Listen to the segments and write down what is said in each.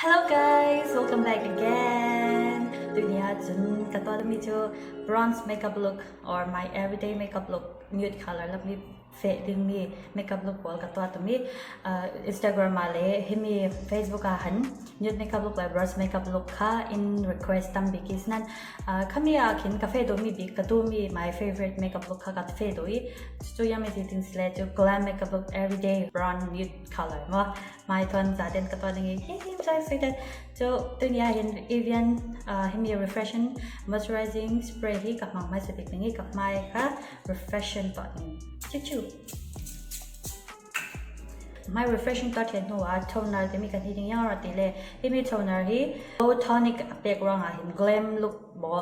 Hello guys, welcome back again. Tuni ahcun ka tuah mi cu bronze makeup look or my everyday makeup look nude color lammi feh dingmi makeup look pawl ka tuah tumi Instagram ah le himi Facebook ah han nude makeup look le bronze makeup look kha in request tam bik is nan khami ah khin ka fe dawmi bik ka duhmi my favorite makeup look kha ka fe dawh i cu yami ti ting sile cu glam makeup look everyday brown nude color mo mai thon za den ka tuah ding i hi hi so excited cu tuni ah hin Evian himi refreshing moisturizing spray hi ka hmang hmasa bik ding i ka hmai kha refreshing tuah ding chu My refreshing tuah ṭhen hnu ah toner timi kan hi ding yang ra ti le himi toner hi tonic a pek ruangah hin glam look maw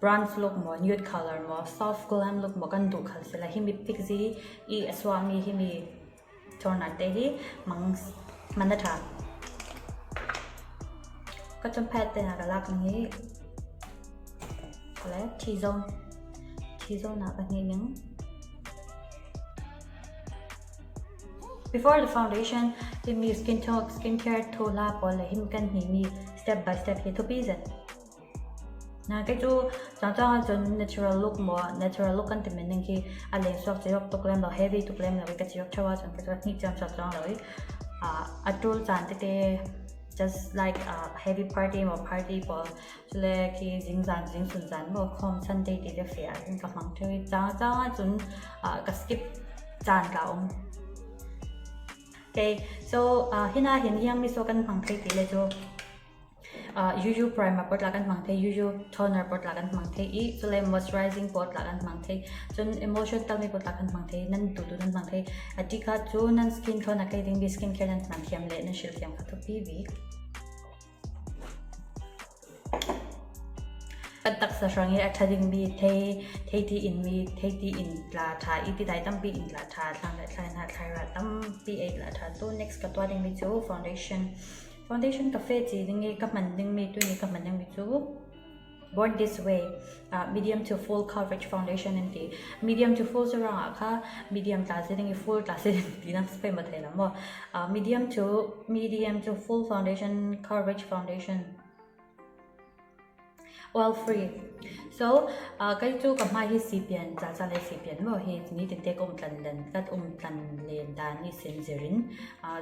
bronze look maw nude color maw soft glam look maw kan duh khal sila himi pixie i a suahmi himi toner te hi mang man a ṭha. Ka cun pad te hna ka lak ning hi le T-zone T-zone ah ka hnih ning. Before the foundation, timi skin tone, skincare thu hla pawl le him kan hnihmi step by step hi thupi zet. Na kei cu changchang ahcun natural look maw natural look kan timi ning khi a leng suak chiok tuk lem lo heavy tuk lem lo i ka chiok ṭheo ahcun ka cu hnih ciam suak cang lo i a ṭul caan tete just like a heavy party maw party pawl cule khi zingzan zingchun zan maw khom Sunday ti le fe ahhin ka hmang ṭheo i changchang ahcun ka skip caan ka um. Okay, so hina hin hiang mi so kan hmang thei ti le cu UU primer pot la kan hmang thei UU toner pot la kan hmang thei i cule moisturizing pot la kan hmang thei cun emulsion talmi pot la kan hmang thei nan tu tu nan hmang thei ati kha cu nan skin tone a kai ding bi skin care nan hman thiam le nan sil thiam kha thupi bik. Kan taksa hrang i a ṭha dingmi thei, theiti inmi, theiti in tla ṭha i tidai tampi in tla ṭha, thlang le thlai hna thlai tampi ei tla ṭha. Tu next ka tuah dingmi cu foundation. Foundation ka fe ci ding i ka hman dingmi tuni ka hman dingmi cu Born This Way medium to full coverage foundation an ti. Medium to full cu ruangah kha medium tla si ding i full tla si ding ti nak si ma thei lo maw. Medium to full foundation coverage foundation oil free. So kei cu ka hmai hi sipian tla ca le sipian maw hi nitin te ka um tlan len ka um tlan len dan hi sin zirin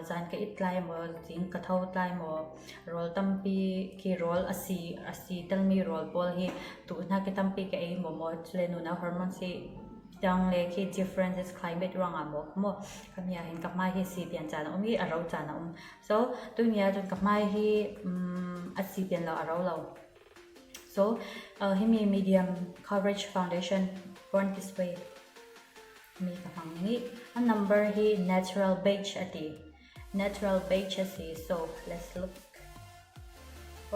zan ka it lai maw zing ka tho tlai maw Rawl tampi khi rawl a si a si telmi rawl pawl hi tuhnak hi tampi ka ei maw maw cule nunau hormones hi dang le khi differences climate ruangah maw maw kami ah hin ka hmai hi si pian caan a um i a ro caan a um. So tuni ahcun ka hmai hi a si pian lo a ro lo. So himi medium coverage foundation Born This Way mi ka hmang i a number hi natural beige a ti. Natural beige a si so let's look.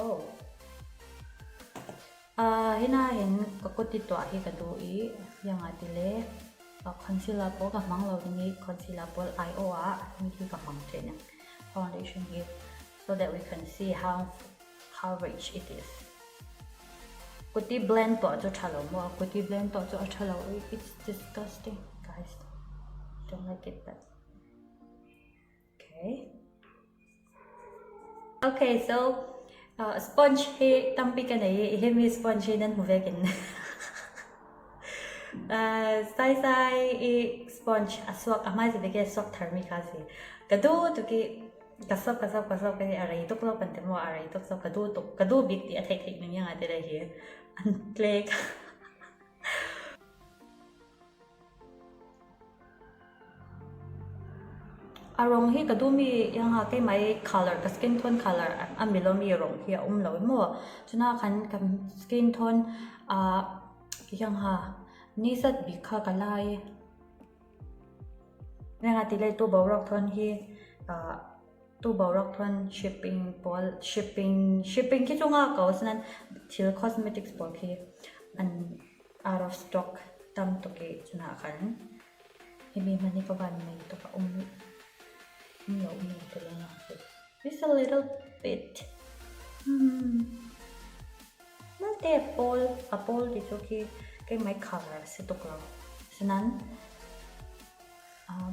Oh. Hina hin ka kut i tuah hi ka duh i ianga ti le concealer pawl ka hmang lo ding i concealer pawl ai-aw ah mi hi ka hmang ṭhen foundation hi so that we can see how coverage it is. Kuti blend tuah cu ṭha lo maw? Kuti blend tuah cu a ṭha lo i it's disgusting guys. Don't like it but Okay. Okay, so sponge hi tampi ka nei i himi sponge hi nan hmu vekin. Sai sai i sponge a suak a hmai si veke suak tharmi kha si. Ka du tuk i ka sop ka sop ka sop ka a rei tuk lo kan ti maw a rei tuk so ka du tuk ka du bik ti a theih theih ning yang a ti le hi an tlek. A rong hi ka duhmi iangah keimah i colour ka skin tone colour a milomi rong hi a um lo i maw. Cunah khan kan skin tone ah iangha ni zat bik kha ka la i iangah ti lei tu boruak thawn hi tu boruak thawn shipping pawl shipping shipping khi cu ngah ko asinain thil cosmetics pawl khi an out of stock tam tuk i cunah khan himi hmanh hi ka van nei tuk a um um lo um lo ti lengmang si. Just a little bit. Malte pawl a pawl ti cu khi keimah color a si tuk lo. Sinan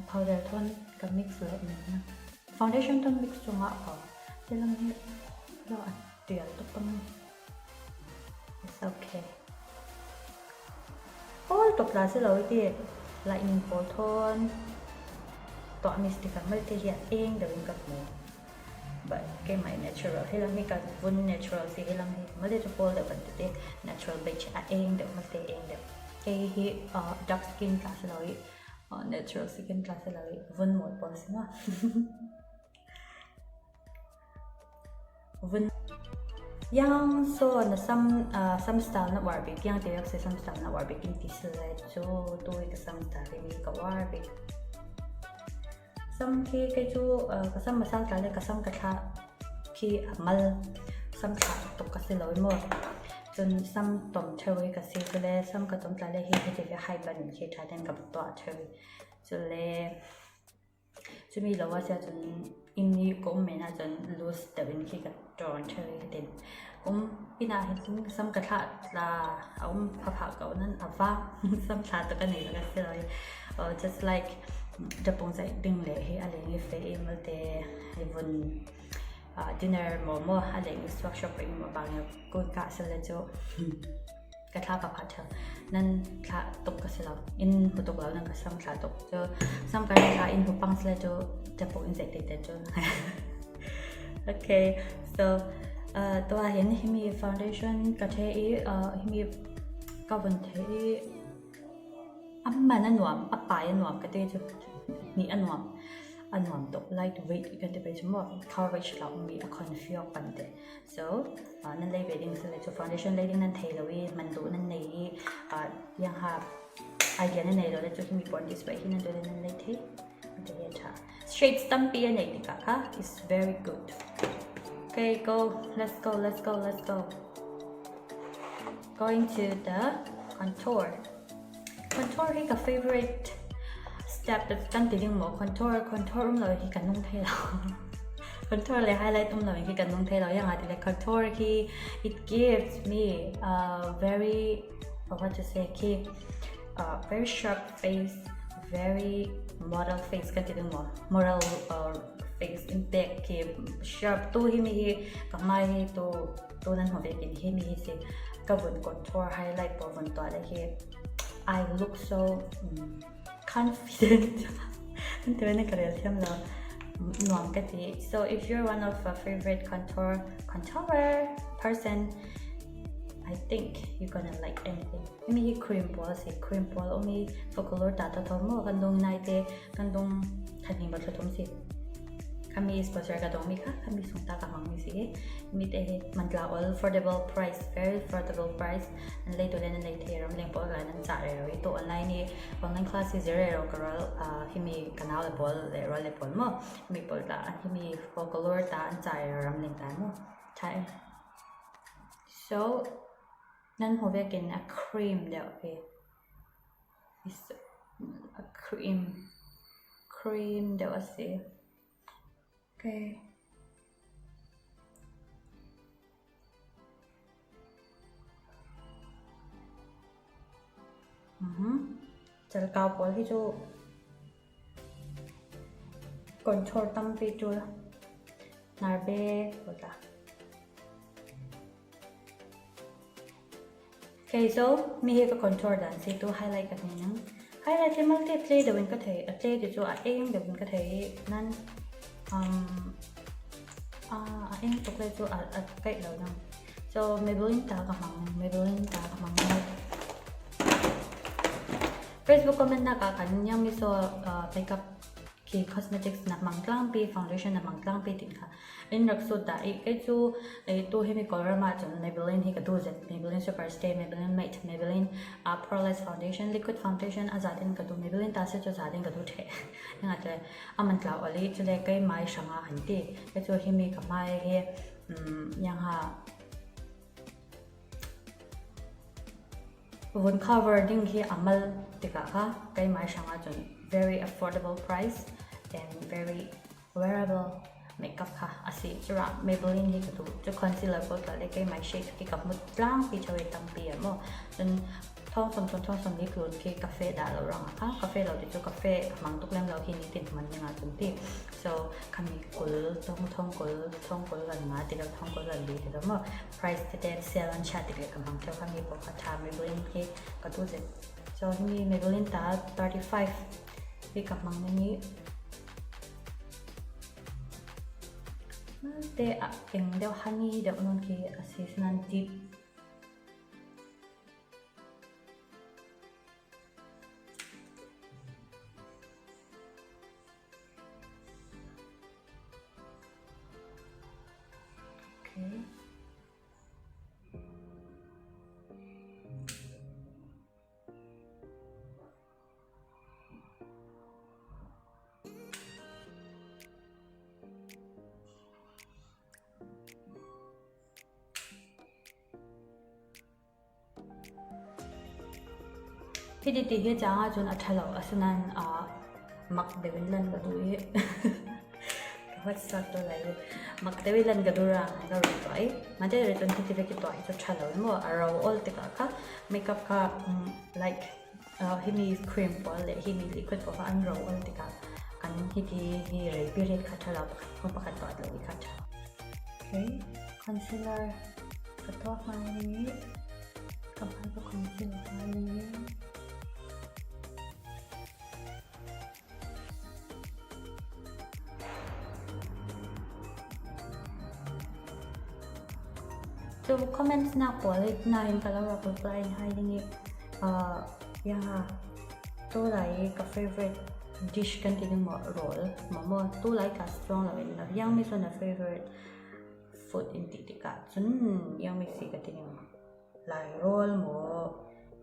powder thon ka mix le na. Foundation thon mix chungah ko. Helam hi lo a tial tawp ang it's okay pawl tawp la se lo i ti lightning pawl thawn tawh a mystic ang mai te hi a eng deuhin ka hmu but keimah natural helam hi ka vun natural si helam hi mate chu pawl deuh kan ti te natural beige a eng deuh mate eng deuh hei hi dark skin tla se lo i natural skin tla se lo i vun mawi pawl si maw. Vun Yang so na sam sam style na uar bik yang te se sam style na uar bik in ti se le chu tu ka sam style hi mi ka uar bik sam khi kai chu ka sam masal tla le ka sam ka thla khi a mal sam thla tuk ka si lo mo chun sam tom theu hi ka si chu le sam ka tom tla le hi heti ve high bun khi tha ten ka to a theu chu le Chumi lo ah cun inn i ka um men ahcun loose deuh in khi ka ṭawn ṭheo i ka tin. Um inn ah hin cun sam ka thlah tla a um phaphah ko nan a vang sam thla tuk a nei lo ka si lo i just like ṭapung zeih ding le hi a leng i fe i malte i vun dinner maw maw a leng i suak shopping maw bang i kun ka sal le cu Ka thla ka phah ṭheo. Nan thlah tuk ka si lo. Inn hmu tuk lo nan ka sam thlah tuk. Cu sam ka thla inn hmu pang sile cu ṭapo in zeih te te cu. Okay, so tuah hin himi foundation ka the i himi ka vun the i amman a nuam, a pai a nuam ka te cu nih a nuam. A nuam tuk lightweight ka ti pe cu maw coverage la ummi a confiok pan te. So nan lei ve ding sile cu foundation lei ding nan thei lo i man duh nan nei i yang ha idea nan nei lo le cu himi porn display hi nan duh nan lei thei te hi tha shades tampi a nei tikah kha is very good. Okay, go, let's go, let's go, let's go. Going to the contour. Contour hi ka favorite step kan ti ding maw contour contour um lo hi kan nung thei lo. Contour le highlight um lo hi kan nung thei lo yang ati le contour khi it gives me a very what to say khi a very sharp face, very model face kan ti ding maw model face impact khi sharp tu hi mi hi ka hmai hi tu tu nan hmu ve kin hi mi hi si ka vun contour highlight pawl vun tuah le hi I look so confident an ti na ka rel thiam lo nuam ka ti. So if you're one of a favorite contour contourer person, I think you're gonna like anything. Mi hi cream pawl si cream pawl umi folklore ta ta tho mo kan dong nai te kan dong thaning ba thlothum si khami sponsor ka dong mi kha khami sung ta ka mang mi si mi te hi mantla all affordable price, very affordable price an lei to le nan lei the ram leng pol ga nan cha re ro to online ni online class hi zere ro karal himi kanau le pol le ro le pol mo mi pol ta himi folklore ta an cha re ram leng ta mo thai. So nan hmu vekin a cream deuh hi a cream cream deuh a si. Okay. Chalkau pawl hi cu contour tampi ṭul hnarbe pawl ta. Kei zo mi hi ka contour dan si tu highlight ka nei nang. Highlight hi malte tle deuh in ka thei a tle ti cu a eng deuh in ka thei i nan um, a eng tuk le cu a kaih lo nang. So Maybelline ta ka hmang Maybelline ta ka hmang. Facebook comment nak ah khan yang mi so makeup khi cosmetics na hmang tlangpi foundation na hmang tlangpi tin kha in rak sut dah i kei cu tu himi Kawlram ah cun Maybelline hi ka duh zet. Maybelline Superstay, Maybelline Matte, Maybelline Poreless Foundation, Liquid Foundation a zat in ka duh. Maybelline ta se cu zat in ka duh ṭheh. Nga te aman tlau oli cu le kei mai hrang ah han ti kei cu himi ka hmai hi yang ha vun cover ding hi a mal tikah kha keimah hrang ah cun very affordable price and very wearable makeup kha a si. Cura Maybelline hi ka duh. Cu concealer pawl tla le keimah shade khi ka hmu tlangpi ṭheo i tampi a maw. Cun Thawng 30 thawng 40 tlun khi ka feh dah lo ruangah kha ka feh lo ti cu ka feh ka hmang tuk lem lo khi nitin hman ding ah cun ti. So khami 20 thong thong 20 thong 20 van nga ti lo thong 20 van li ti lo maw price tete sale an chiah tik le ka hmang theo khami paoh kha tha Maybelline khi ka duh zet. So himi Maybelline ta 35 hi ka hmang ning i te a eng deuh honey deuh nawn khi a si nain deep. Okay. Hiti ti hi caang ahcun a ṭha lo. Asinain mak deuh in lan ka duh i ka huat to lai i mak deuh i lan ka duh ruangah ka run tuah i mah te cun hiti vek i tuah hi cu ṭha lo in maw a ro ol tikah kha makeup kha like himi cream pawl le himi liquid pawl kha an ro ol tikah kan hiti hi rei period kha ṭha lo pakhat hnu pakhat tuah lo i kha ṭha. Okay, concealer ka tuah hmai i ka hmai ka conceal hmai i Cu comments nak pawl hi nain ka lo rak reply hai ding i yeah tu lai i ka favorite dish kan ti ding maw rawl maw maw tu lai ka strong lo in yang mi cun a favorite food in ti tikah cun yang mi si ka ti ding lai rawl maw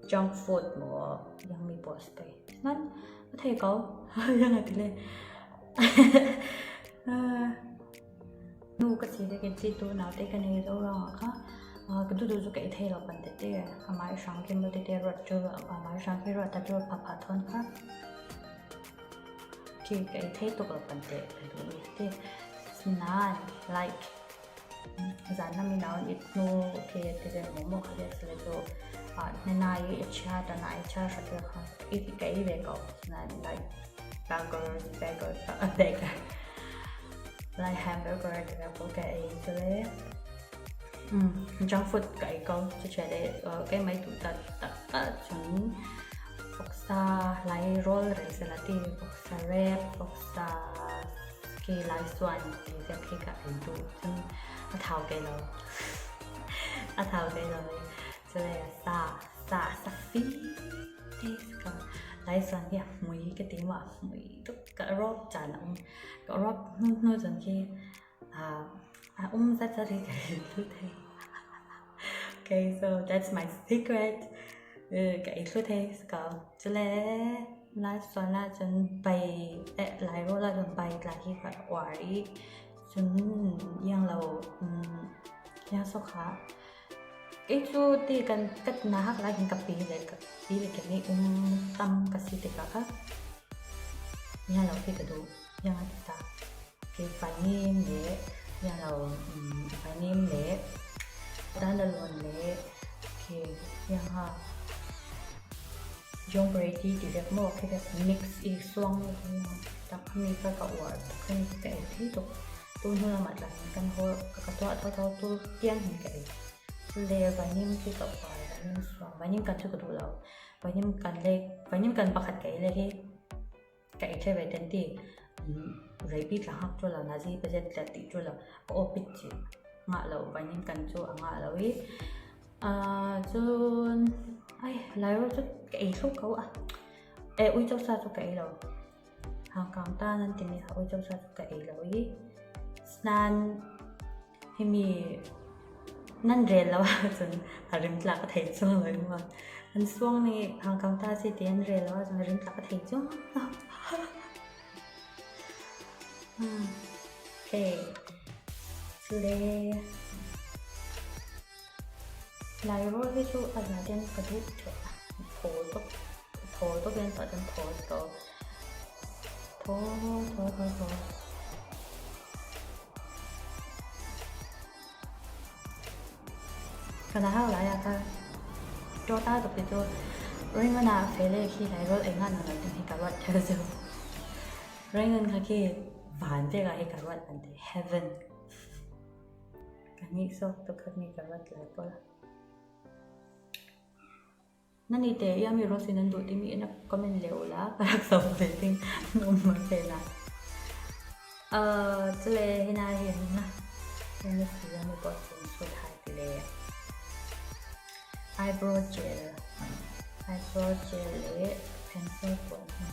junk food maw yang mi pawl si pei nan a thei ko yang a ti le nu ka si le kan si tu naute ka nei zo ruangah kha ka duh duh cu ka i thei lo pan tete amah i hrang kim lo tete ruat cu amah i hrang khi ruat ta cu pha pha thon kha khi ka i thei tuk lo pan te ka duh mi te sinan like zan lam in naun it hnu khi tete momo kha le sile cu na i chia ta na i chia hrat kha i ka i ve ko sinan like burger burger burger like hamburger te pawl ka ei cu le junk food ka ei ko cuche le keimah duh taktak ahcun voksa lai rawl rel seh ti voksa rep voksa khi lai suan ti vek khi ka ei duh cun a thau ke lo a thau ke lo i cule sa sa safi te ka lai suan hi a hmui ka ti maw a hmui tuk ka rawp caan a um ka rawp hnu hnu cun khi a um zatzat hi ka ei thlu thei. Okay, so that's my secret. Ka ei thlu thei ko. Cule lai suan ahcun bai lai rawl ahcun bai tla hi ka uar i cun iang lo iang sok kha kei cu ti kan kat na hak lai hin ka pi le ka pi le ke nih um tam ka si tikah kha iang lo khi ka duh. Iang a ti ta. Kei vainim le iang lo vainim le danlalon le khi iang ha John Brady ti vek maw khi vek mix i suang tak mi kha ka uar tuk khi ka ei thei tuk. Tu hnu lamah tlan kan hawl ka tuah thotho tu tiang hin ka ei. Le vainim khi ka uar vainim suang vainim kan cu ka duh lo. Vainim kan le vainim kan pakhat ka ei le hi ka ei ṭheu ve ten ti reipi tla hngak cu lo nazi pazet tla ti cu lo ka aw pit ci ngah lo vainim kan cu a ngah lo i cun ai lairawl cu ka ei thlu ko a e uico sa cu ka ei lo hangkang ta nan timi kha uico sa cu ka ei lo i snan himi nan rel lo ahcun a rim tlak a thei chuang lo maw an suang nih hangkang ta si ti an rel lo ahcun a rim tlak a thei chuang Okay. Le Lairawl hi cu a za ten ka duh ṭheh. Thaw tuk thaw tuk in tuah cun thaw si ko. Thaw thaw thaw thaw. Ka na hau lai ah ka ṭawta tuk ti cu. Raymond ah fe le khi lai rawl ei nga nuam lo ding hi ka ruat theu cu. Raymond kha khi van vek ah hi ka ruat an ti heaven. Ka nih sawk tuk kha mi ka ruat lai pawl. Nan i te iami rose nan duh timi in comment le ula ka rak zoh ve ding um ma te la. Cule hina hin na na si iami pawl sun sut hai ti le eyebrow gel eyebrow gel le pencil pawl hman.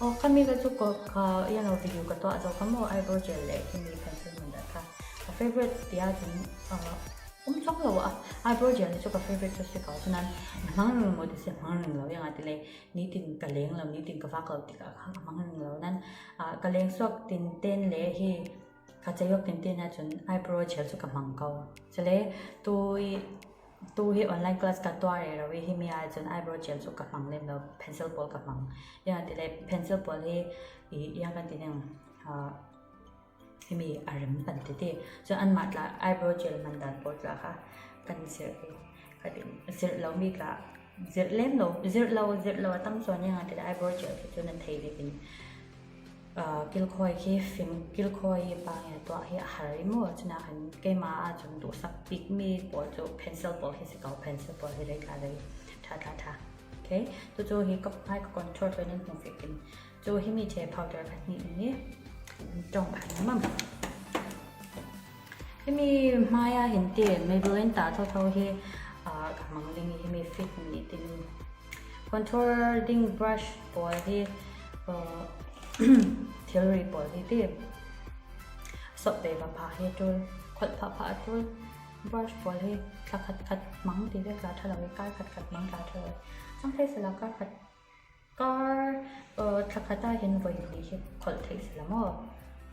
Oh kami ka chu ko ka you know video ka tuah zo ka mo eyebrow gel le kimi pencil man da kha. Ka favorite tia cun Um cang lo a eyebrow gel hi cu ka favorite cu si ko. Cunain na hmang ring maw ti si hmang ring lo iang ti le nitin ka leng lo nitin ka vak lo tikah kha ka hmang ring lo. Nan ka leng suak tin ten le hi ka ceiwak tin ten ahcun eyebrow gel cu ka hmang ko. Cule tu i tu hi online class ka tuah re ro i hi mi ahcun eyebrow gel cu ka hmang lem lo pencil pawl ka hmang. Iang ti le pencil pawl hi iang kan ti ning Himi a rem kan ti ti. Cun anmah tla eyebrow gel hman dan pawl tla kha kan zirh i ka ti zirh lomi tla zirh lem lo zirh lo zirh lo a tam chuan yang ti eyebrow gel khi cu nan thei bik in kilkhawi khi fim kilkhawi pa nge tuah hi a har i mu cuna khan keimah ahcun duhsak bikmi pawl cu pencil pawl hi si ko pencil pawl hi rei tla rei tha tla tha okay tu cu hi ka hmai ka contour tloi nan hmu fik in Cu himi the powder kha hnih in tong phan mam. Himi hmai ah hin ti Maybelline ta tho tho hi ka hmang ding hi himi fit ni timi contour ding brush pawl hi thilri pawl hi ti sop ve va pha hi tul kholh pha pha tul brush pawl hi thla khat khat hmang ti vek la tha lo i kar khat khat hmang la tha lo chang thei sela kar khat Kar thla khat ah hin voi hnih hi kholh theih si la maw?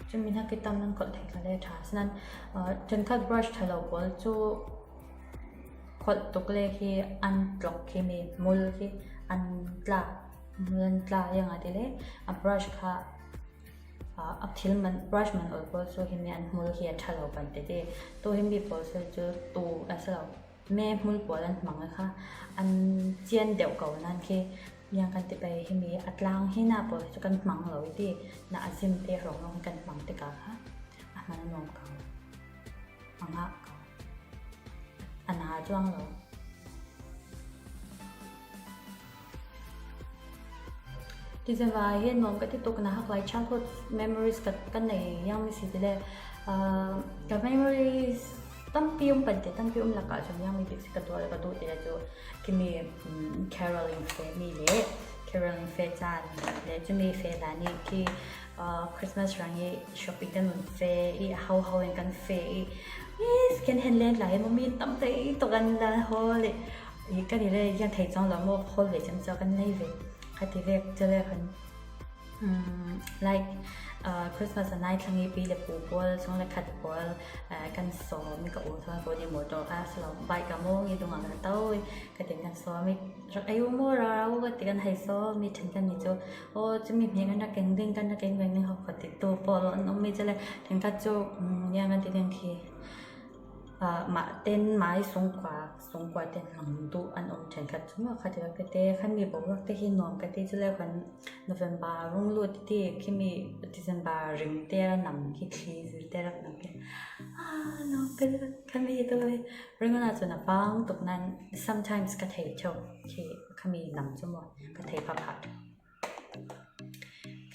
Cun mi hna ki tam nan kholh theih hna le ṭha. Asinain ṭhenkhat brush ṭha lo pawl cu kholh tuk le hi an tlok khi mi hmul khi an tlak hmul an tla iang ah ti le a brush kha a thil man brush man ol pawl cu himi an hmul hi a ṭha lo ban tete. Tu hi mi pawl cu tu a si lo. Me hmul pawl an hmang i kha an cian deuh ko nain khi iang kan ti pei himi a tlang hi na pawl hi cu kan hmang lo i ti na a zim te hrawng lawng kan hmang tikah kha a hman a nuam ko a ngah ko a na cuang lo. December hi nuam ka ti tuk na hak lai childhood memories ka ka nei yang mi si ti le ka memories tampi um pan te tampi um lakah cun yang mi bik si ka tuah le ka duh ti le cu kimi caroling fe mi le caroling fe caan le cumi fe la ni khi Christmas rang i shopping kan mun fe i ho ho in kan fe i yes kan hen len lai mo mi tam te to kan la ho le I kan i le yan thei cang lo maw hawl ve cem cu kan nei ve. Kha ti vek cule kan like Christmas a nai thlang i pi le pu pawl chung le khat pawl kan sawm i ka u thon ko ni motor ka silo bike ka mong i dungah kan to i ka tin kan sawm i rak ei u maw ra ra u ka ti kan hei sawm i then kan ni cu aw cumi hme kan rak keng ding kan rak keng ding ho khat ti tu pawl an um mi cule then khat cu yang kan ti ding khi mah ten mai sungkua Sungkua te hmang duh an um ṭhenkhat cu maw kha ti tete khan mi boruak te hi nuam ka ti cule kan November rung lut ti khimi December ring te ra nam khi thli zir te rak nam khi ah nuam ka ti khami tu ringon ah cun a vang tuk nan sometimes ka thei ṭheo khi khami nam cu maw ka thei pha pha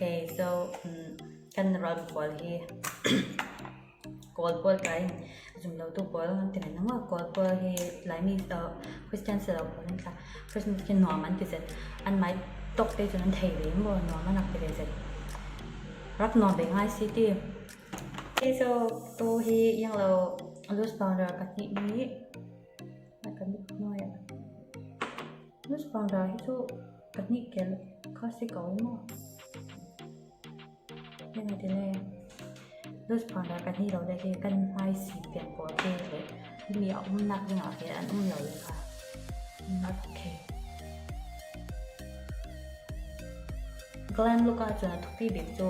Okay, so kan ral pawl hi Kawl pawl ka in zumlotu pawl an ti men maw Kawl pawl hi Laimi Christian si lo pawl an tla Christmas khi nuam an ti zet an mai tok te cun an thei ve maw nuam an rak ti ve zet rak nuam ve ngai si ti. Okay, so tu hi yang lo loose powder ka hnih ni ka mit hnuai ah loose powder hi cu pahnih kel kha si ko maw? Hei ti le loose powder kan hi lo le hi kan hmai si pian pawl te le mi a umnak ding ah hin an um lo le kha not okay. Glam look ah cun a thupi bik cu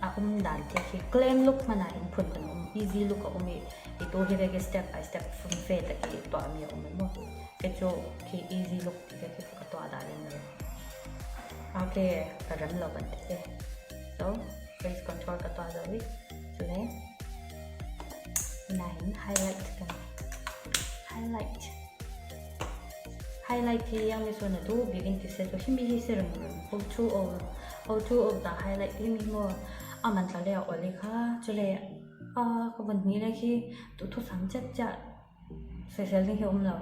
a um dan te khi glam look hmanh ah hin phun kan um. easy look a um i i tu hi vek hi step by step fumfe tak i tuahmi a um maw kei cu khi easy look ti vek hi ka tuah dah lem lo. Okay, ka rem lo kan ti te. So, face contour ka tuah zo i cule nain highlight kan highlight highlight hi yang mi suan atu bigin ti se to himi hi se reng reng O2O O2O da highlight hi mi mo aman tla le oli kha chule a ka von ni le khi tu thu sam chat cha soisel ding hi um lo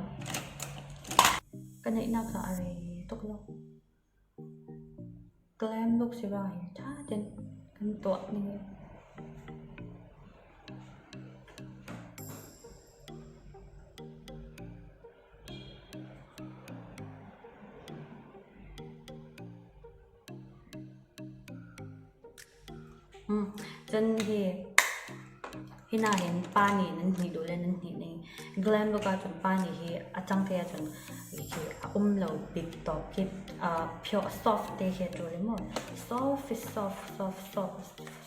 ka neih nak la are tok lo glam look si ra hi tha ten kan tuah ning Cun hi hina hin pa nih nan hnih duh le nan hnih ning. Glam look ahcun pa nih hi a cang te ahcun hi a um lo bik tawp khi pure soft te khi a ṭul i mu. Soft is soft, soft, soft,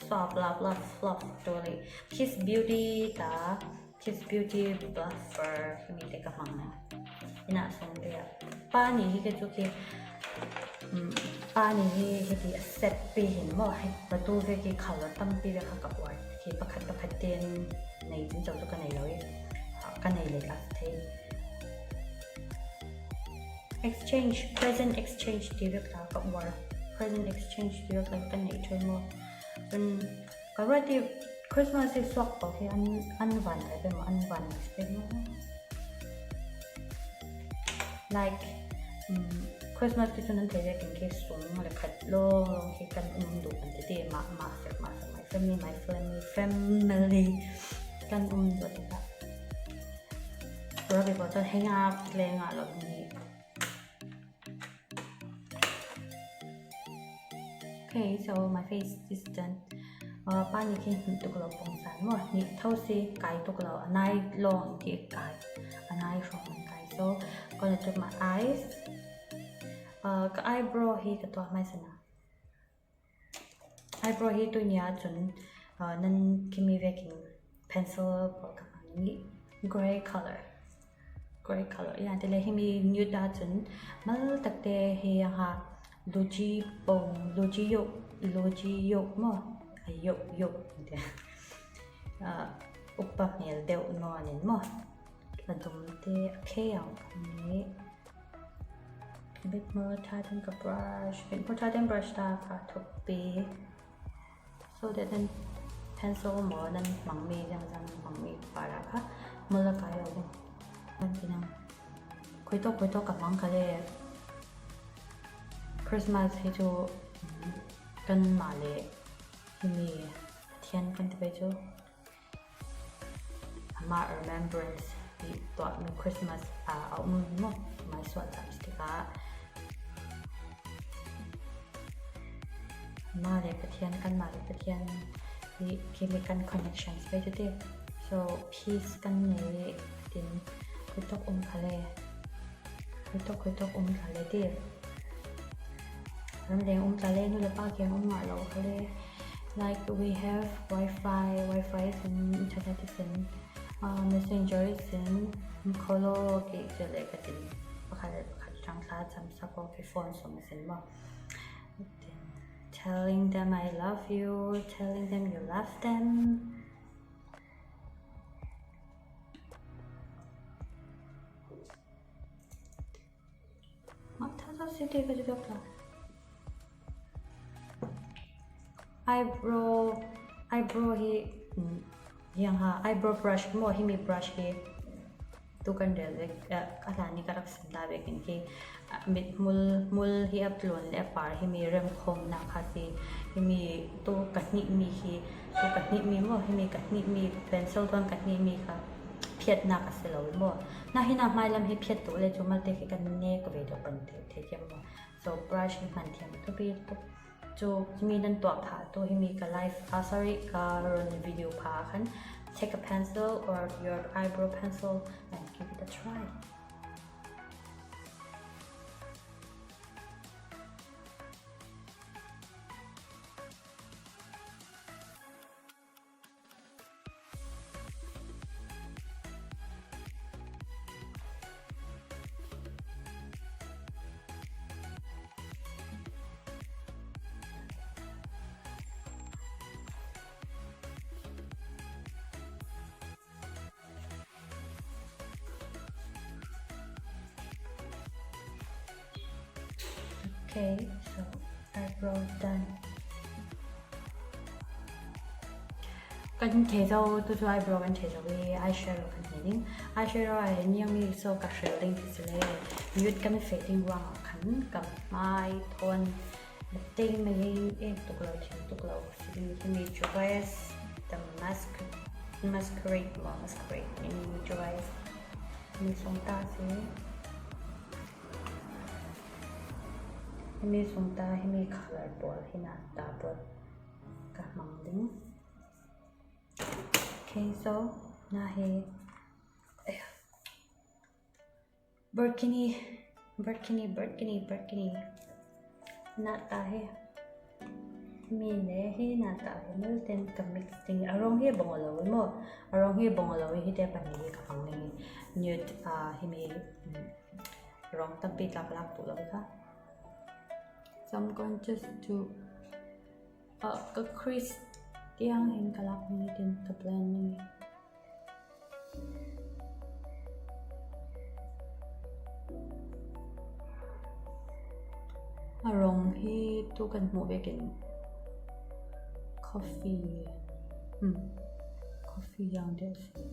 soft, blah, blah, fluff ṭul i Kiss Beauty ta Kiss Beauty Bluffer timi te ka hmang na. Ina sung te ah. Pa nih hi ke cu khi pa nih hi hiti a set pi hin maw hei batu ve ki color tampi ve kha ka uar khi pakhat pakhat ten nei cun cho cu ka nei lo i ka nei le tla thei. Exchange present exchange ti vek la ka uar present exchange ti vek la ka nei ṭheu maw cun Ka ruat i Christmas hi suak ko hi an an van thai pe maw an van pe maw? Like um, Christmas khi cun an thei ve kin khi sung le khat lawng lawng khi kan um duh kan ti ti mah mah sek mah sek my family my family family kan um duh tikah Rabi ko cun hei ngak leng ah lo ni. Okay, so my face is done. Pa nih khin hnih tuk lo pungsan maw hnih tho si kai tuk lo a nai lawng ti kai a nai hrawng in kai so gonna do my eyes ka eyebrow hi ka tuah hmaisa na eyebrow hi tuni ahcun nan khimi vekin pencil pawl ka hman i gray color Gray color ya tile himi nude ahcun mal takte hi ha luci pong luci yok luci yok maw ai yok yok ti upa hmel deuh nawn in maw a dum te a khei ang ni bit mo tha ten ka brush bit mo tha ten brush ta ka thuk pi So that nan pencil maw nan hmangmi zangzang hmangmi para kha mul a kai lo ding. Nan ti nang. Khoi tawk khoi tawk ka hmang kha le Christmas hi cu kan mah le himi Pathian kan ti ve cu amah remembrance ti tuahmi Christmas ah a um maw mai suah cam si tikah mah le Pathian kanmah le Pathian hi khi kan connections ve tete so peace kan nei tin khuitok um khale khuitok khuitok um khale ti ramleng um tlale nu le pa kiang um ngah lo khale Like we have Wi-Fi, Wi-Fi is in internet is in messenger is in kholo ke chele ka tin pakhat le pakhat tang thla cham sako ke phone song is in mo telling them I love you, telling them you love them. Eyebrow eyebrow hi hiang ha eyebrow brush maw himi brush hi tu kan rel vek a hlan i ka rak sim ta vek in khi mithmul hmul hi a tlawn le a par himi remkhawmnak kha si himi tu ka hnihmi hi tu ka hnihmi maw himi ka hnihmi pencil tuan ka hnihmi kha phiatnak a si lo maw na hi na hmailam hi phiat tu le cu malte khi kan nek ve deuh kan te thiam maw so brush hi hman thiam tu bi tuk cu mi nan tuah pha tu hi mi ka live ah sorry ka run video pha khan take a pencil or your eyebrow pencil and give it a try. Okay, so eyebrow done. Kan thei zo tu chu eyebrow kan thei zo i eyeshadow kan hei ding. Eyeshadow ah hin yang mi so ka hrel ding ti si le nude kan feh ding ruangah khan ka hmai thawn tei mai ek tuk lo thim tuk lo si ding hi mi dress the mask masquerade maw masquerade mi dress mi sung ta si. Himi sungta himi colour pawl hi na ta pawl ka hmang ding. Okay, so na hi burkini burkini burkini burkini na ta hi mi le hi na ta hi mul ten ka mix ding a rawng hi bawng lo maw a rawng hi bawng lo hi te pahnih hi ka hmang ding nude himi Rawng tampi tlak lak duh lo kha. So I'm going just to ka crease tiang hin ka lak ni tin ka blend ni. A rawng hi tu kan hmuh vekin coffee coffee yang deuh a si.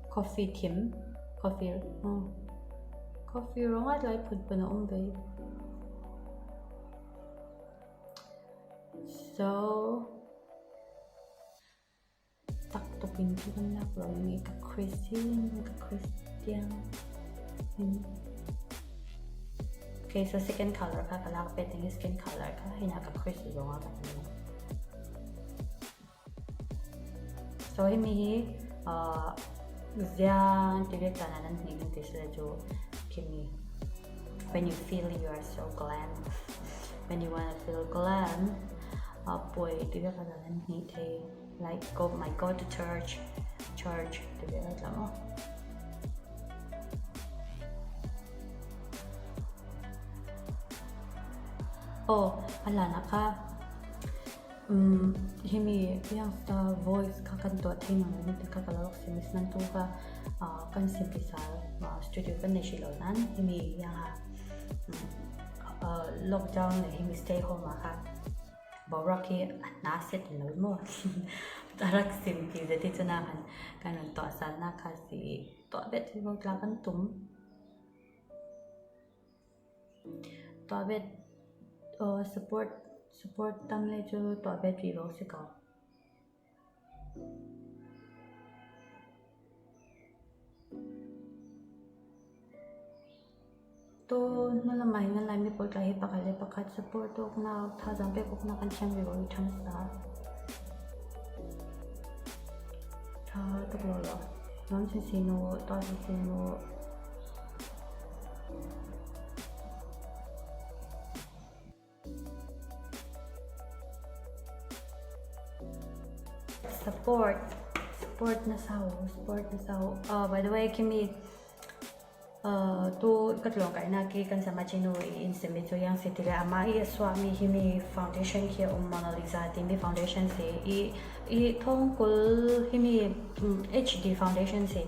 Coffee thim Coffee coffee rawng a tlai phun phun a awm ve. So tak tukin chu kan lak lo nge ka Christian ka Christian. Okay, so second color kha ka lak ve ting skin color kha hina ka Chris zawnga ka hmu. So hemi hi ziang ti vek dan ah nan hnih kan ti sila cu khimi when you feel you are so glam when you wanna feel glam puai ti vek ah nan hnih thei like go my go to church church ti vek ah tla maw. Aw a hlan ah kha Himi youngster voice kha kan tuah thei mang lo ti kha ka lo rak sim i asinain tu kha kan simpi sal studio kan nei hrih lo nain himi ianga lockdown le himi stay home ah kha boruak hi a hna set lo maw a rak simpi zeti cun ah khan kan rawn tuah salnak kha si i tuah vet hi tla kan tum. Tuah vet support support tam le cu tuah vet rih lo si ko. Tu hnulam ah hin nan Laimi pawl tla hi pakhat le pakhat support awknak thazaang pek awknak an thiam rih lo i ṭha hmasa. Ṭha tuk lawlaw. Nuam sinsin u, tuah sinsin u. Support support nasa u support nasa u by the way khimi tu ka tlawng kainak khi kan sama chinu i in simi cu yang si ti le amah i a suahmi himi foundation khi a um Mona Lisa timi foundation si i i thong kul himi HD foundation si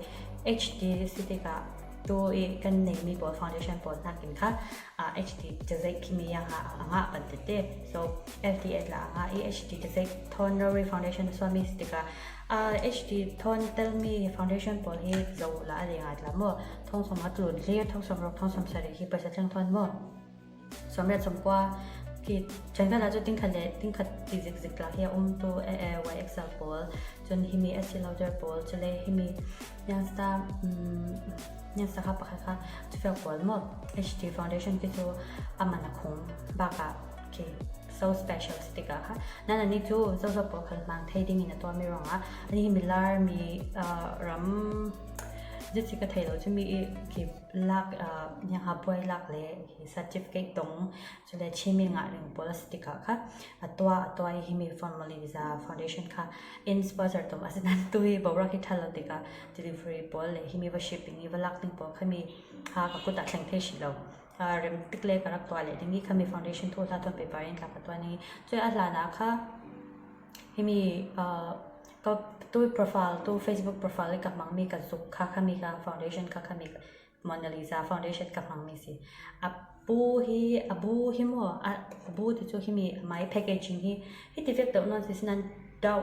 HD si tikah tu i kan neimi pawl foundation pawl nakin kha HD cazei khimi yang ah a ngah ban tete so FDA la a ngah i HD cazei thon Rory foundation suami si tikah HD thon telmi foundation pawl hi zo la a leng ah tla maw thong som a tlun hlir thong som ruk thong som sarih hi paisa thleng thon maw sawmriat sawmkua khi ṭhenkhat ah cu tingkhat le tingkhat ti zikzik tlak hi a um tu YXL pawl cun himi Estee Lauder pawl cule himi Youngsta Youngsta kha pakhat kha cufel pawl maw HD foundation khi cu aman a khung bak ah khi so special si tikah kha nan ani cu zozo pawl khal hmang thei ding in a tuahmi ruangah ani hi milar mi ram zeiti ka thei lo cu mi khi lak ha buai lak le certificate dong cule Chinmi ngah ring pawl a si tikah kha a tuah a tuah i himi Formaliza Foundation kha in sponsor tum a si nain tu hi boruak hi ṭhat lo tikah delivery pawl le himi va shipping i va lak ding pawl kha mi kha ka kut ah thleng thei hrih lo. Rem tik le ka rak tuah leh ding i khami foundation thu hla tuan paper in tla ka tuan i cun a hlan ah kha himi ka tu profile tu Facebook profile i ka hmangmi ka zuk kha khami ka foundation kha khami. Mona Lisa foundation ka hmang mi si. A pu hi a bu hi maw a bu ti chu himi mai packaging hi hiti vek deuh nawn si sinan dau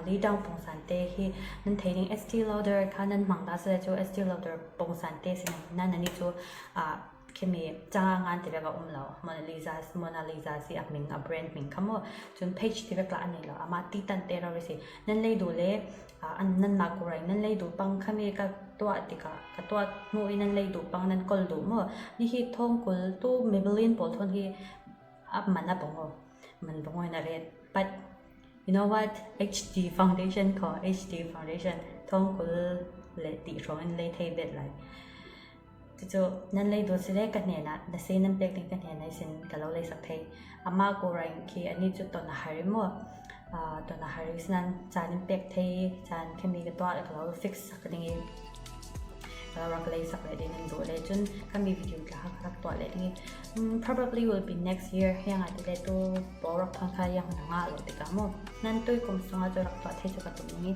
li dau pawngsan te hi nan thei ding Estee Lauder kha nan hmang ta sile chu Estee Lauder pawngsan te si nan ani chu ah khimi changa ngan ti vek a awm lo Mona Lisa Mona Lisa si a hming a brand hming kha maw chun page ti vek lah a nei lo amah ti tan te rau si nan lei duh le an nan mah kawr in nan lei duh pang khami ka tuah tikah ka tuah hnu in nan lei duh pang nan kawl duh maw ni hi thawngkul tu Maybelline pawl thawn hi a man a bawng aw man bawng in a ret but you know what HD foundation kho HD foundation thawngkul le ti hrawng in lei thei bet lai Cucu nan lei duh si le ka hnenah na si nan pek ding ka hnenah sin ka lo leisak thei. Amah kawra in khi anih cu ton a har i mu. Ton a har i sinan caan in pek thei i caan khimi ka tuah ka lo fix sak ding i ka lo rak leisak le ding nan duh le cun kami video tla kha ka rak tuah le ding i probably will be next year hiang ah ti le tu bo rak phang kha yang na nga lo tikah mu nan tui kum sungah cu rak tuah thei cu ka tum ding i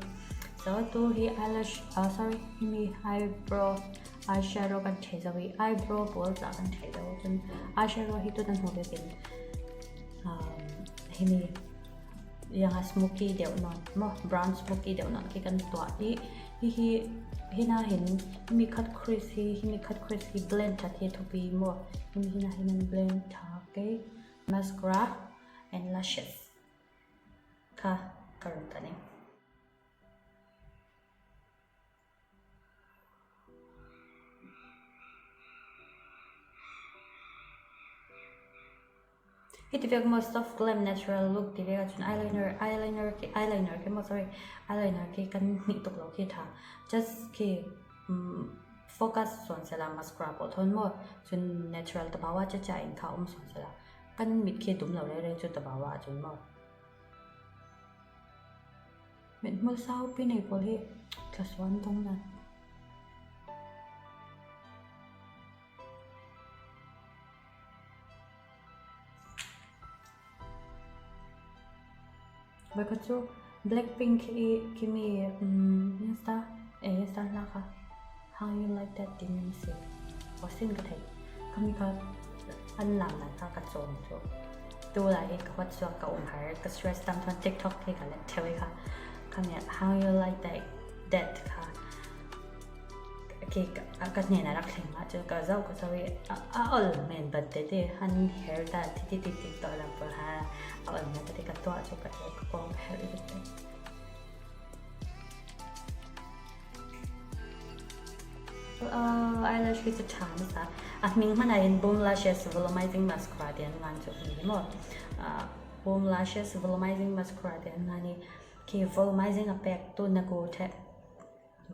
so tu hi eyelash sorry himi eyebrow Eyeshadow kan ṭheh zoh i eyebrow pawl tah kan ṭheh zoh cun eyeshadow hi tutan hmu bik in himi ianga smoky deuh nawn maw brown smoky deuh nawn khi kan tuah i hihi hina hin himi cut crease hi himi cut crease hi blend ṭhat hi thupi maw himi hina hin an blend ṭha ke mascara and lashes kha ka run ta ning. Hi ti vek maw soft glam natural look ti vek ahcun eyeliner eyeliner khi eyeliner khi maw sorry eyeliner khi kan hnih tuk lo khi tha. Just khi focus zawn sela mascara pawl thawn maw cun natural tabawa ciacia in kha um zawn sela kan mit khi dum lo rere cu tabawa ahcun maw. Mithmul saupi nei pawl hi tlasuan dong nan. Voikhat cu Blackpink i khimi Insta Insta hla kha How You Like That timi an si. Aw ka thei. Khami kha an lam dan kha ka cawm cu. Tu lai hi ka huat chuak ka um har ka stress tam thon TikTok hi ka let theo kha. Khami How You Like That that kha khi ka hnen a rak thleng ah cun ka zoh ka zoh i a ol men bat te te han hair ta ti ti ti ti to lam pawl ha a ol men te ka tuah cu ka ka kong ka herh i te. Eyelash hi cu ṭha hmasa. A hming hmanh ah hin Boom Lashes Volumizing Mascara ti an ngan cu hi maw. Boom Lashes Volumizing Mascara ti an ngan i khi volumizing a pek tu na ku ṭheh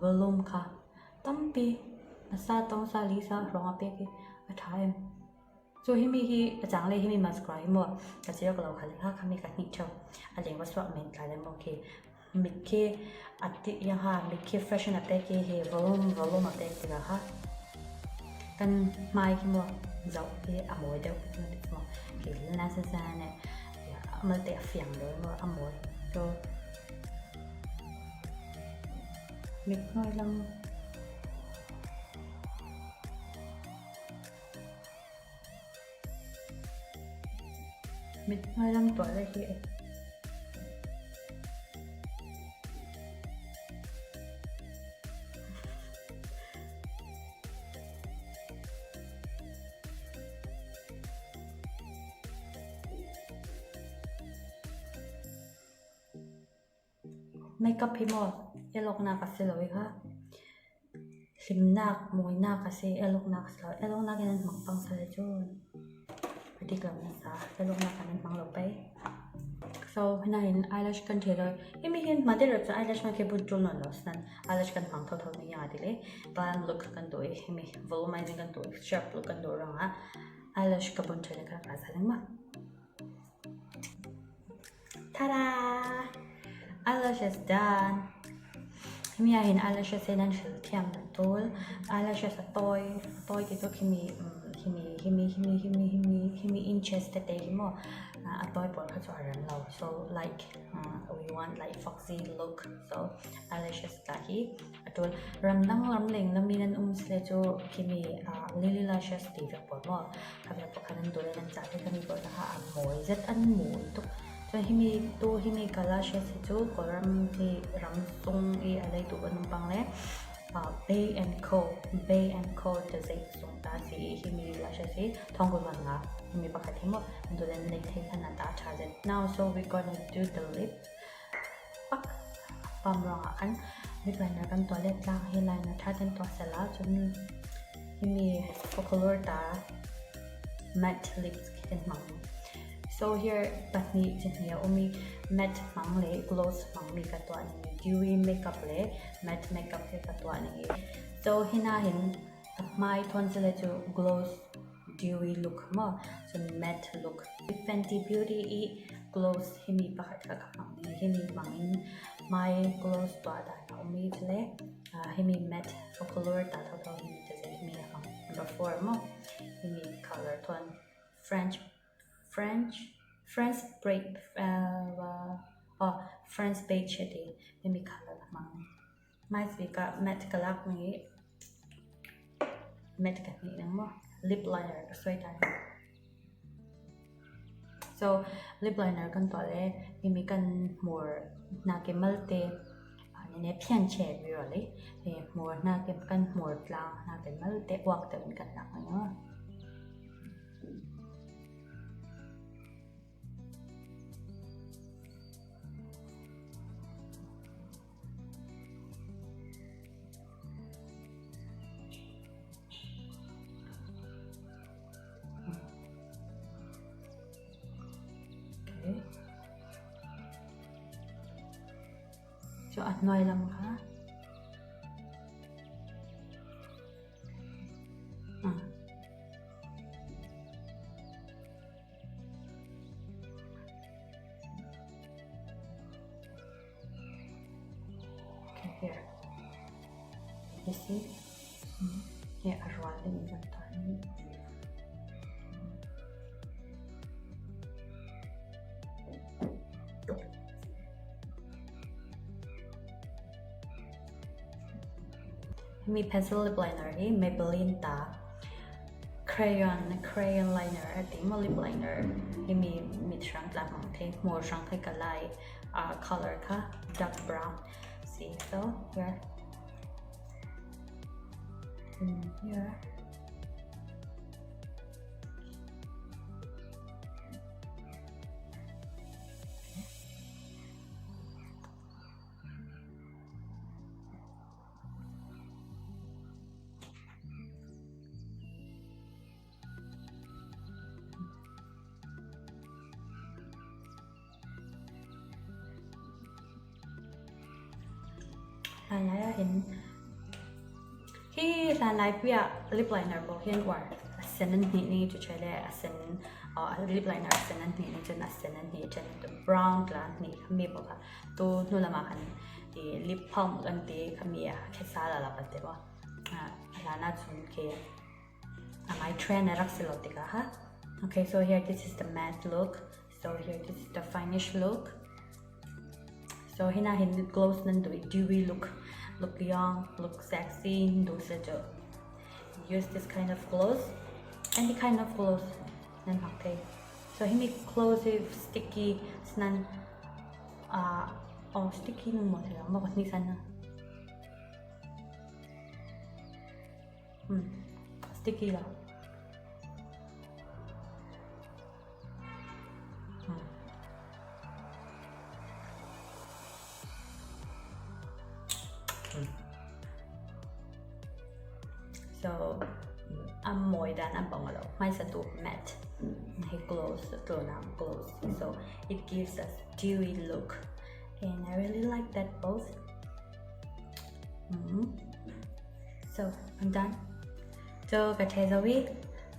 volume kha tampi na sa tong sa li sa hrawng a pek i a ṭha em. Cu himi hi a cang le himi mascara hi maw ka chiak lo khal kha khami ka hnih ṭheo. A leng va suak men tlai le maw khi mit khi a ti yang ha mit khi freshen a pek i hi volume volume a pek tikah kha kan hmai khi maw zoh hi a mawi deuh maw khi na sa sa ne malte a fiang deuh maw a mawi so mit hnuai lang Mit hmailam tuah le hi Makeup hi maw elawknak a si lo i kha hlimnak mawinak a si elawknak a si lo. Elawknak in an hmang pang sal cu a dik lo nasa. Elawknak ah nan hmang lo pei. So hinahin eyelash kan ṭheh lo. Himi hin hma deuh cu eyelash hmanh khi bun ṭul nawn lo asinain eyelash kan hmang thotho ni ah ti le glam look kan duh i himi volumizing kan duh i sharp look kan duh ruangah eyelash ka bun ṭheh le ka rak za lengmang. Ta-da! Eyelashes done. Himi ah hin eyelashes hi nan hril thiam nan tul. Eyelashes a tawi, a tawi ti cu himi himi himi himi himi himi inches tete hi maw. A tawi pawl kha chu a rem lo so like we want like foxy look so eyelashes tah hi a tul. Ram dang ram leng lami nan um sile chu khimi lily lashes tih vek pawl maw kha vek pawh kha nan duh le nan chah thei khami pawh kha a mawi zet an mawi tuk. Chuan hemi tu hemi ka lashes hi chu kawlram hi ram sung i a lei duh an awm bang le. Bay and Co Bay and Co ta zei sung ta si i himi lashes hi thawngkaw van nga himi pakhat hi maw dulen lei thei khan a ta tha zet. Now so we gonna do the lip pak pam ruangah khan lip liner kan tuah le tlang hi liner tha ten tuah sela cun himi color ta matte lips khi kan hmang. So here pahnih chi hnih a um i matte hmang le gloss hmang mi ka tuah ning i dewy makeup le matte makeup hi ka tuah ning i so hina hin ka hmai thawn sile cu gloss dewy look maw cun matte look. Fenty Beauty i gloss himi pakhat kha ka hmang i himi hmang in hmai gloss tuah dan a um i cule himi matte color ta thotho himi teze himi a hmang number 4 maw himi color thon French French French break oh French beige ti himi color ka hmang. Hmaisbik ah matte ka lak ning i matte ka hnih ning maw lip liner ka suai ta ning. So lip liner kan tuah le himi kan hmur hna ke malte nene phian che mi ro le hmur hna ke kan hmur tlang hna ke malte uak deuh in kan lak ning maw. Cu a hnuai lam kha. Okay, here. You see? Here, a rual ding in kan tuah ni. Mi pencil lip liner hi Maybelline ta crayon crayon liner a ti maw lip liner hi mi mit hrang tla hmang thei hmur hrang thei ka lai color kha dark brown si so here and here Hlanlai ahhin hi hlanlai pi ah lip liner pawl hi an uar. A sen an hnih ning cu ṭheh le a sen lip liner a sen an hnih ning cun a sen an hnih ṭhen brown tla an hnih mi pawl kha tu hnu lam ah khan i lip balm kan ti khami ah khesa la la kan ti maw. Hlan ahcun khi a ngai trend a rak si lo tikah ha. Okay, so here this is the matte look. So here this is the finish look. So hina hin gloss nan du dewy look, look young, look sexy, du se chu. Use this kind of gloss, any kind of gloss nan hak thei. So himi gloss hi sticky nan oh sticky nu mo thei mo ka ni san na. Sticky lo. So a mawi dan a bang lo. Hmaisa tu matte. Hi gloss tlawnang gloss. So it gives us dewy look. And I really like that both. So I'm done. So ka the zo i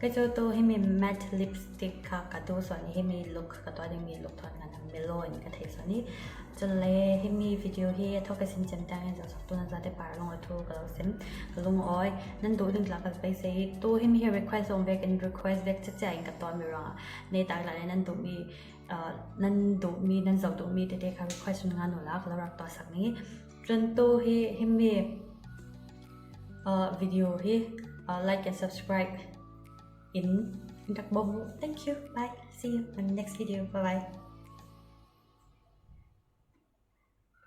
ka chu tu himi matte lipstick kha ka du so ni himi look ka to ding mi look thon ngan melo in ka thei so ni. Chule hemi video hi a thawk a sim chem tangin zo sak tuna zate par lung a thu ka lo sem ka lungawi nan duh ding tla ka beisei tu hemi hi request awm vek in request vek che che in ka tawn mi ruangah nei tak la le nan duh mi nan duh mi nan zo duh mi te te kha request hun nga nula ka lo rak tuah sak ni chun tu hi hemi video hi like and subscribe in in rak bawm u. Thank you, bye, see you on the next video, bye bye.